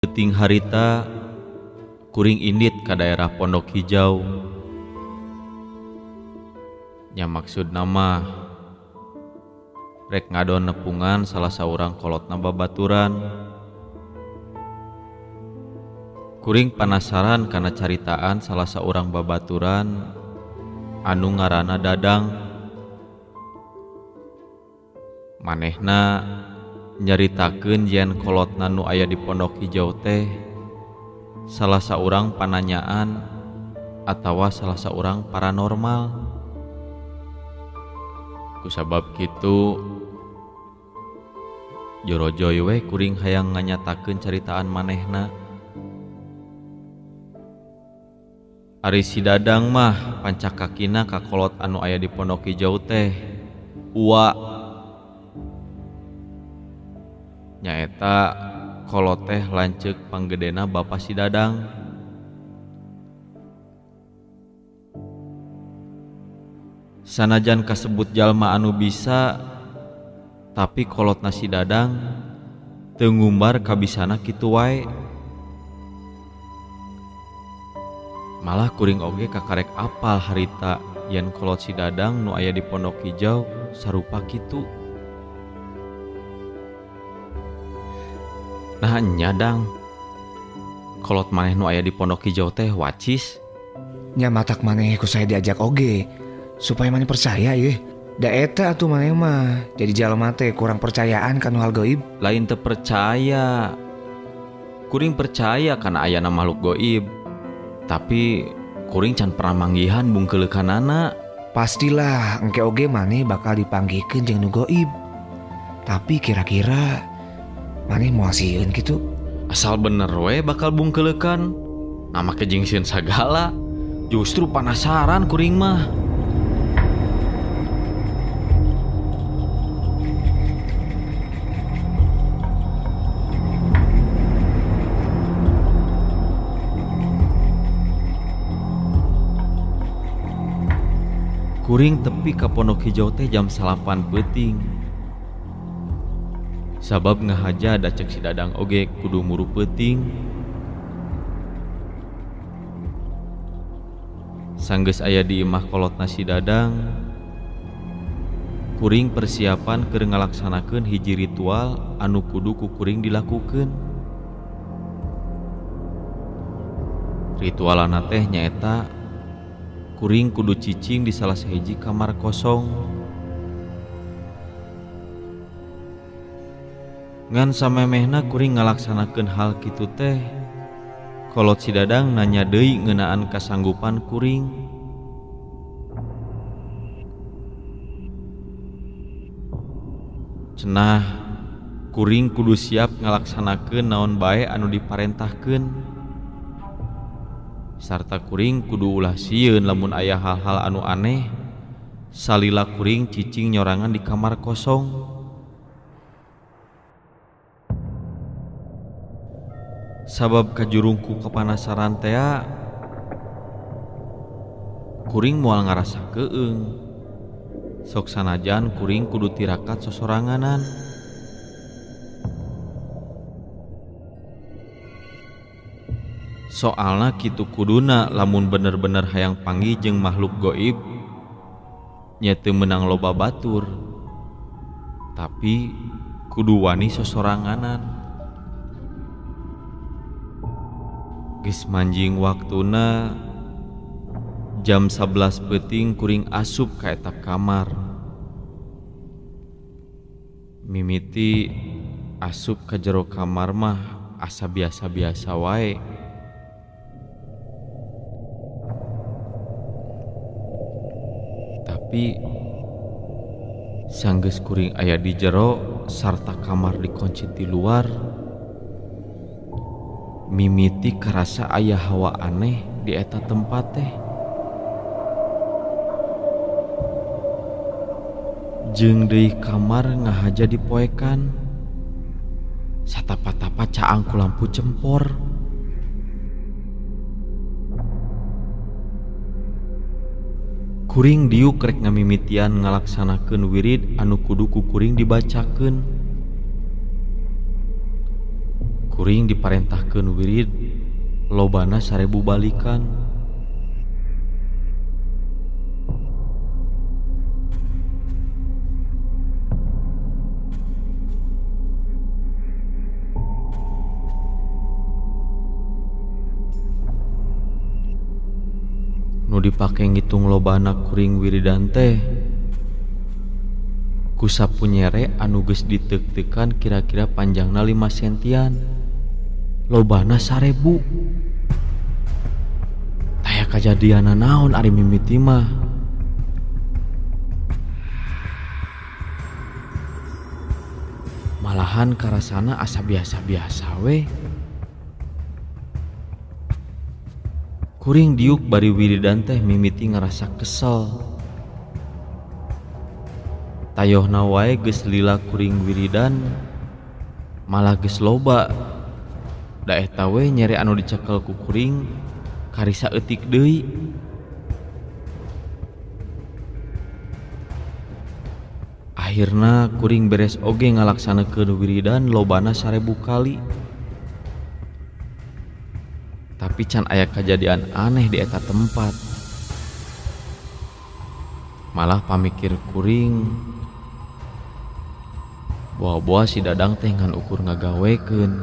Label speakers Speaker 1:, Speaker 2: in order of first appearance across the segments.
Speaker 1: Peuting harita kuring indit ka daerah Pondok Hijau. Nya maksudna mah rek ngadon nepungan salah saurang kolotna babaturan. Kuring panasaran kana caritaan salah saurang babaturan anu ngaranna Dadang. Manehna nyaritakeun yen kolotna nu aya di Pondok Hijau teh salah saurang pananyaan atawa salah saurang paranormal. Kusabab kitu jorojoy we kuring hayang nganyatakeun caritaan manehna. Ari si Dadang mah pancak kakina ka kolot anu aya di Pondok Hijau teh Uwa. Nyaeta kolot teh lanceuk panggedena bapa si Dadang. Sanajan kasebut jalma anu bisa, tapi kolotna si Dadang teu ngumbar kabisana kitu wae. Malah kuring oge kakarek apal harita yen kolot si Dadang nu aya di Pondok Hijau sarupa kitu. Nah nya Dang, kolot maneh nu aya di Pondok Hijau teh wacis.
Speaker 2: Nya matak maneh ku saya diajak oge supaya maneh percaya yeuh. Da eta atuh maneh mah jadi jalma teh kurang percayaan kana hal gaib.
Speaker 1: Lain teu percaya. Kuring percaya kana ayana makhluk gaib. Tapi kuring can pernah manggihan bungkeuleukanana.
Speaker 2: Pastilah engke oge maneh bakal dipanggihkeun jeung nu gaib. Tapi kira-kira maneh moal sieun kitu?
Speaker 1: Asal bener we bakal bungkeuleukan. Nah make jeung sieun sagala. Justru panasaran kuring mah. Kuring tepi ka Pondok Hijau teh jam 9 peuting. Sabab ngahaja da cek si Dadang oge kudu muru peuting. Sanggeus aya di imah kolotna si Dadang, kuring persiapan keur ngalaksanakeun hiji ritual anu kudu ku kuring dilakukeun. Ritualana teh nyaeta kuring kudu cicing di salah sahiji kamar kosong. Ngan samemehna kuring ngalaksanakeun hal kitu teh, kolot si Dadang nanya deui ngeunaan kasanggupan kuring. Cenah kuring kudu siap ngalaksanakeun naon bae anu diparentahkeun. Sarta kuring kudu ulah sieun lamun aya hal-hal anu aneh salila kuring cicing nyorangan di kamar kosong. Sabab kajurungku kepanasaran tea, kuring moal ngarasa keung. Sok sanajan kuring kudu tirakat sosoranganan. Soalna kitu kuduna lamun bener-bener hayang panggih jeung makhluk goib nya teu meunang loba batur, tapi kudu wani sosoranganan. Geus manjing waktuna jam 11 peuting kuring asup ka eta kamar. Mimiti asup ka jero kamar mah asa biasa-biasa wae. Tapi sanggeus kuring aya di jero sarta kamar dikunci ti luar, mimiti karasa aya hawa aneh di eta tempat teh. Jeung deui kamar ngahaja dipoekan. Satapa-tapa caang ku lampu cempor. Kuring diuk rek ngamimitian ngalaksanakeun wirid anu kudu ku kuring dibacakeun. Kuring diparentahkeun wirid lobana 1000 balikan. Nu dipake ngitung lobana kuring wiridan teh ku sapu nyere anu geus diteuk-teukan kira-kira panjangna 5 sentian, lobana 1000. Taya kajadianna naon ari mimiti mah. Malahan karasana asa biasa-biasa we. Kuring diuk bari wiridan teh mimiti ngerasa kesel. Tayohna wae geus lila kuring wiridan malah geus loba. Da eta we nyere anu dicekel ku kuring karisa eutik deui. Akhirna kuring beres oge ngalaksanakeun wiridan lobana 1000 kali. Tapi can aya kajadian aneh di eta tempat. Malah pamikir kuring boa-boa si Dadang teh ngan ukur ngagawekeun.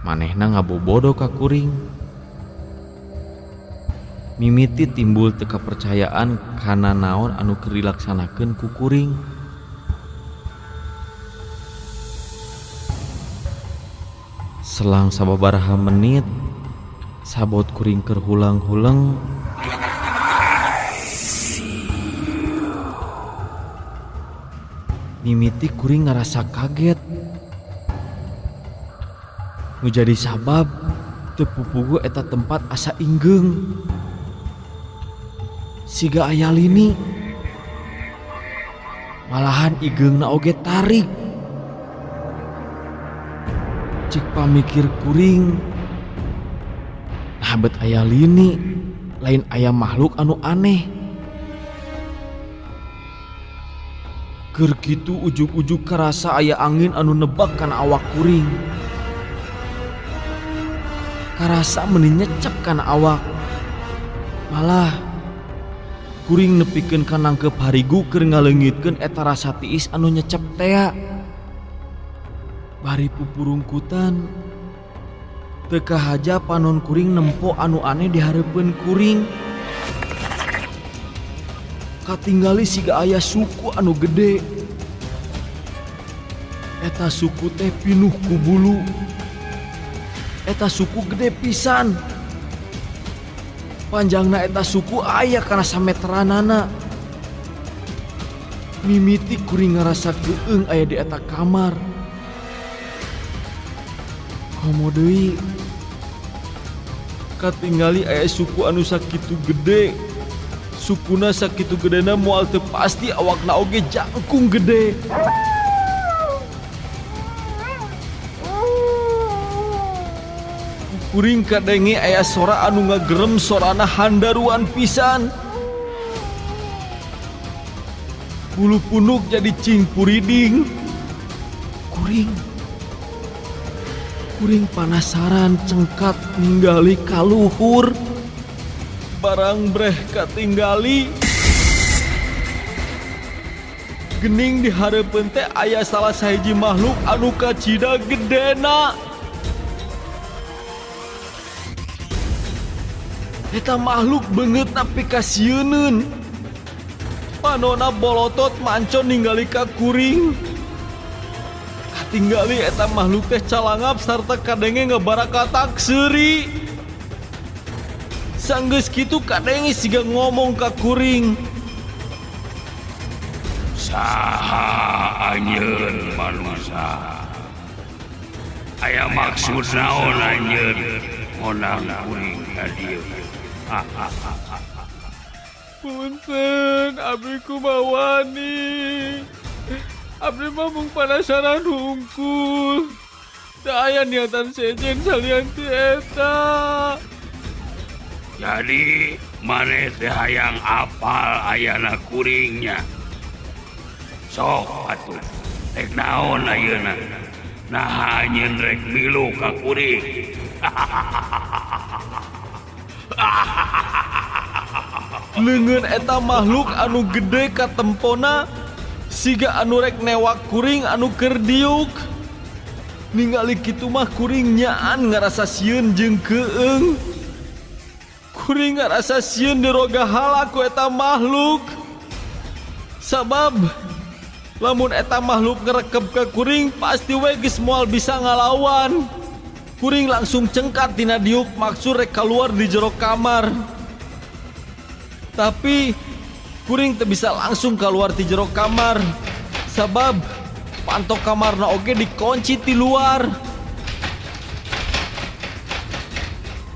Speaker 1: Manehna ngabobodo ka kuring. Mimiti timbul teu kapercayaan kana naon anu keur dilaksanakeun ku kuring. Selang sababaraha menit, sabot kuring keur hulang-huleng. Mimiti kuring ngarasa kaget. Nu jadi sabab teu pupugu eta tempat asa inggeung. Siga aya lini. Malahan igeungna oge tarik. Cik pamikir kuring, nah bet aya lini, lain aya makhluk anu aneh. Keur kitu ujug-ujug karasa aya angin anu nebak kana awak kuring. Karasa meni nyecep kana awak. Malah kuring nepikeun ka nangkep harigu keur ngaleungitkeun eta rasa tiis anu nyecep tea. Bari pupurungkutan teu kahaja panon kuring nempo anu aneh di hareupeun kuring. Katinggali siga aya suku anu gede. Eta suku teh pinuh ku bulu. Eta suku gede pisan. Panjangna eta suku aya kana sameteranana. Mimiti kuring ngarasa keung aya di eta kamar. Komo deui katingali aya suku anu sakitu gede. Sukuna sakitu gedena moal teu pasti awakna oge jangkung gede. Kuring kadenge aya sora anu ngagerem, sorana handaruan pisan. Bulu punuk jadi cingpuriding. Kuring panasaran cengkat ninggali kaluhur. Barang breh katinggali. Gening di hareupeun teh aya salah sahiji makhluk anu kacida gedena. Eta makhluk beungeut nepi ka sieuneun. Panona bolotot mancon ningali ka kuring. Katinggali eta makhluk teh calangap sarta kadenge ngabarakatak seuri. Sanggeus kitu kadenge siga ngomong ka kuring.
Speaker 3: Saha anjeun manusa? Aya maksud naon anjeun ngondang kuring ka dieu?
Speaker 1: Punten, abdi kumawani. Abdi mah mung panasaran hungkul. Teu aya niatan sejen salian ti eta.
Speaker 3: Jadi maneh teh hayang apal ayana kuringnya. Sok atuh, rek naon ayeuna? Nah anjeun rek milu ka kuring.
Speaker 1: Leungeun eta makhluk anu gede katempona siga anu rek newak kuring anu keur diuk. Ningali kitu mah kuring nyaan ngarasa sieun jeung keung. Kuring ngarasa sieun diroga hala ku eta makhluk. Sabab lamun eta makhluk ngerekep ka kuring pasti we geus moal bisa ngalawan. Kuring langsung cengkat tina diuk maksud rek keluar di jero kamar. Tapi kuring teu bisa langsung keluar ti jero kamar. Sabab panto kamarna oge dikunci ti luar.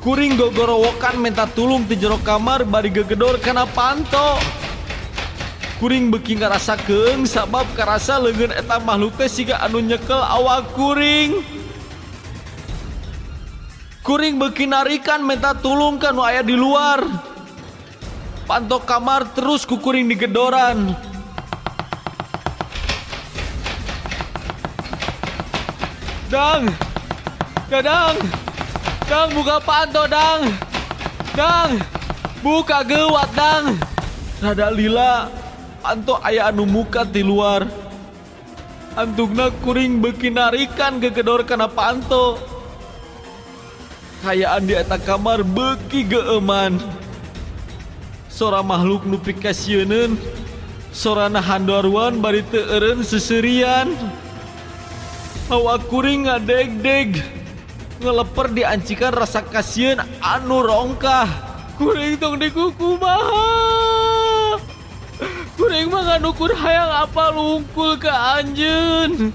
Speaker 1: Kuring gogorowokan minta tulung ti jero kamar bari gegedor kana panto. Kuring beuki ngarasa keung sabab karasa leungeun eta makhluk teh siga anu nyekel awak kuring. Kuring beuki narikan minta tulung ka nu aya di luar. Panto kamar terus ku kuring digedoran. Dang, dadang, dang buka panto dang, dang, buka gewat dang. Rada lila, panto aya anu muka di luar. Antugna kuring beuki narikan gegedor kana panto. Kayaan di eta kamar beuki geeuman. Sora makhluk nu pikasieuneun, sorana handaruan bari teu eureun seuseurian. Hawa kuring ngadegdeg, ngeleper diancikan rasa kasieun anu rongkah. Kuring tong dikukumaha. Kuring mah nganukur hayang apa lungkul ke anjeun.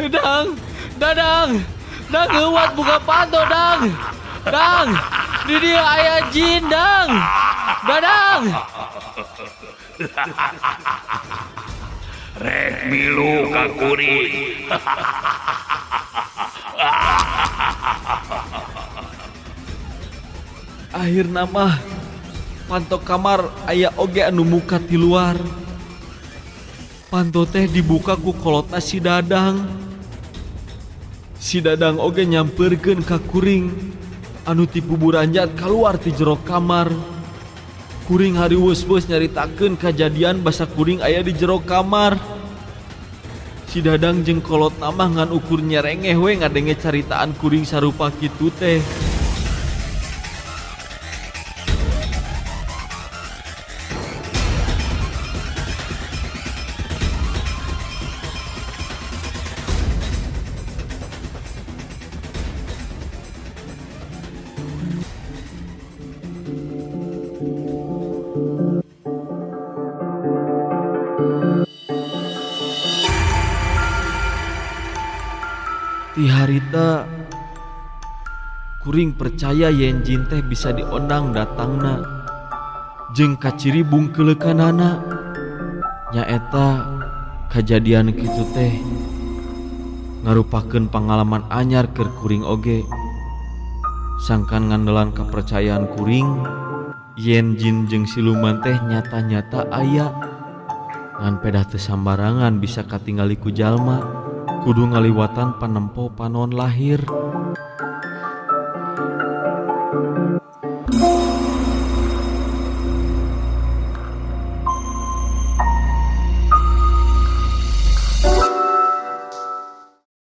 Speaker 1: Dang, dadang, dang geuwat buka panto dang. Dang, di dieu aya jin dang. Dadang.
Speaker 3: Rek milu ka kuring.
Speaker 1: Akhirna mah panto kamar aya oge anu muka ti luar. Panto teh dibuka ku kolotna si Dadang. Si Dadang oge nyamperkeun ka kuring anu ti buburanjat kaluar ti jero kamar. Kuring hariweus-weus nyaritakeun kajadian basa kuring aya di jero kamar. Si Dadang jeung kolotna mah ngan ukur nyerengeh we ngadenge caritaan kuring sarupa kitu teh. Ti harita kuring percaya yen jin teh bisa diondang datangna jeung kaciri bungkeleukanana. Nyaeta kajadian kitu teh ngarupakeun pangalaman anyar keur kuring oge. Sangkan ngandelan kapercayaan kuring yen jin jeung siluman teh nyata-nyata aya. Ngan pedah teu sambarangan bisa katingali ku jalma. Kudu ngaliwatan panempo panon lahir.